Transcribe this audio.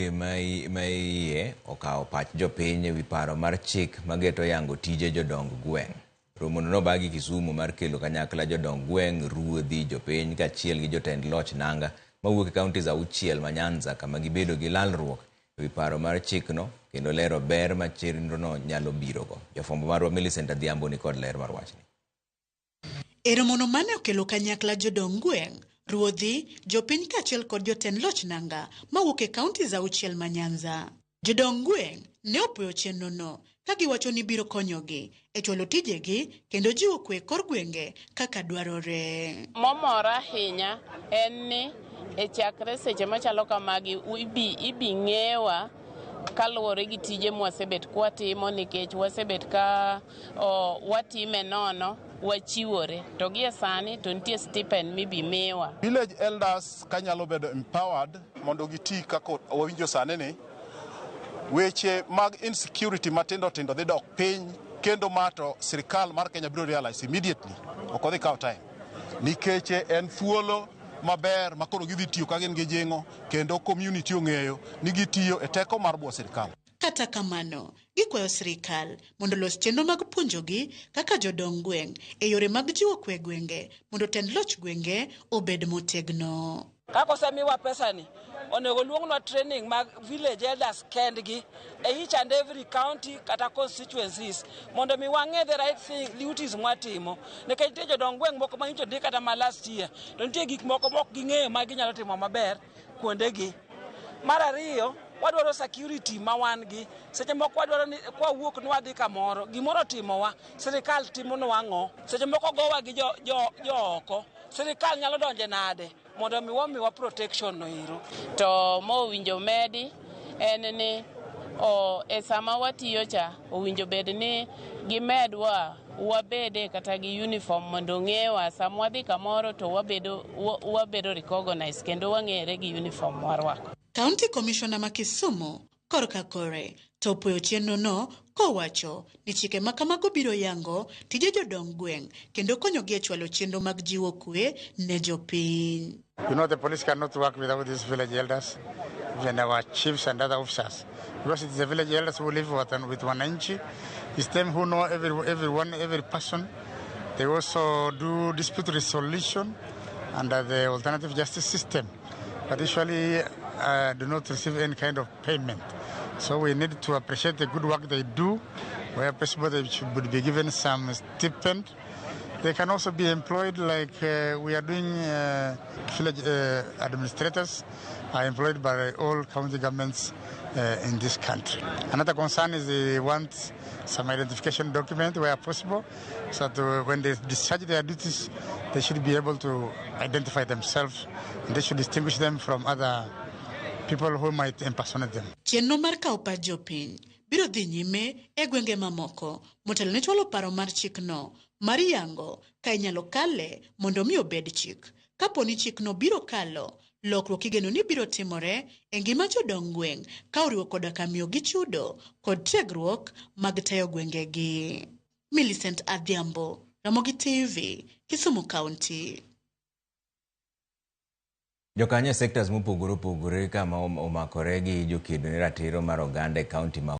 Ma iye okawo pach jopiny ewi paro mar chik mageto yango tije jodong gweng'. Romono nobagi Kisumu mar kelo kanyakla jodong gweng', ruodhi, jopiny kaachiel gi jotend loch nanga mawuok e counties auchiel ma Nyanza kama gibedo gi lalruok ewi paro mar chikno kendo lero ber ma chenrono nyalo birogo. Jafwambo marwa Millicent Adhiambo ni kod ler mar wachni. E romono mane okelo kanyakla jodong gweng', ruodhi, jopiny kaachiel kod jotend loch nanga mawuok e counties auchiel ma Nyanza. Jodong gweng' ne opuoyo chenrono ka giwacho ni biro konyogi e chwalo tijegi kendo jiwo kwe kor gwenge kaka dwarore. Momora ahinya en ni e chakre seche machalo kamagi ibi ng'ewa kaluwore gi tije mwasebet kwatimo, nikech wasebet ka watime nono, wachiwore, to gie sani to nitie stipend mibi miwa. Village elders kanyalo bedo empowered mondo giti kaka wawinjo sani ni weche mag insecurity matindo tindo dhi dok piny, kendo mato sirikal mar Kenya biro realize immediately, ok odhi kawo time, nikech en thuolo maber ma koro gidhi tiyo ka gin gi jing'o kendo community ong'eyo ni gitiyo e teko mar buo sirikal. Kata kamano, gikwayo sirikal mondo olos chenro mag puonjogi kaka jodong gweng' e yore mag jiwo kwe gwenge mondo tend loch gwenge obed motegno. Kaka osemiwa pesa ni, onego luongnwa training mag village elders kendgi e each and every county kata constituencies mondo mi wang'e the right thing, duties mwatimo, nikech nitie jodong gweng' moko ma nyocha ondik kata ma last year, to nitie gik moko mok ging'eyo ma ginyalo timo maber kuondegi. Mar ariyo, wadwaro security ma wan gi. Seche moko wadwaro ni kwawuok ni wadhi kamoro, gimoro otimowa, sirikal timonwa ang'o? Seche moko gowa gi jo oko, sirikal nyalo donje nade mondo mi wamiwa protection no ero? To mowinjo medi en ni e sama watiyo cha owinjo bed ni gimedwa wabede kata gi uniform mondo ong'ewa sama wadhi kamoro to wabedo recognized kendo wang'ere gi uniform mwarwako. County Commissioner ma Kisumu korka kore to opuoyo chenrono kowacho ni chike ma kamago biro yango tije jodong gweng' kendo konyogi e chwalo chenro mag jiwo kwe ne jopiny. The police cannot work without these village elders, even our chiefs and other officers, because it's the village elders who live with wananchi. It's them who know everyone, every person. They also do dispute resolution under the alternative justice system, but usually do not receive any kind of payment. So we need to appreciate the good work they do. Where possible, they should be given some stipend. They can also be employed like we are doing. Village administrators are employed by all county governments in this country. Another concern is they want some identification document where possible, so that when they discharge their duties, they should be able to identify themselves, and they should distinguish them from other people who might impersonate them. Chenro mar kawo pach jopiny biro dhi nyime e gwenge mamoko motelo ne chwalo paro mar chikno mar yango ka inyalo kale mondo mi obed chik. Kapo ni chikno biro kalo, lokruok igeno ni biro timore e ngima jodong gweng' ka oriwo koda ka miyogi chudo kod tiegruok mag tayo gwengegi. Millicent Adhiambo, Ramogi TV, Kisumu County. Jokanyo e sectors mopogore opogore kama omakore gi jokedo ne ratiro mar oganda e kaunti ma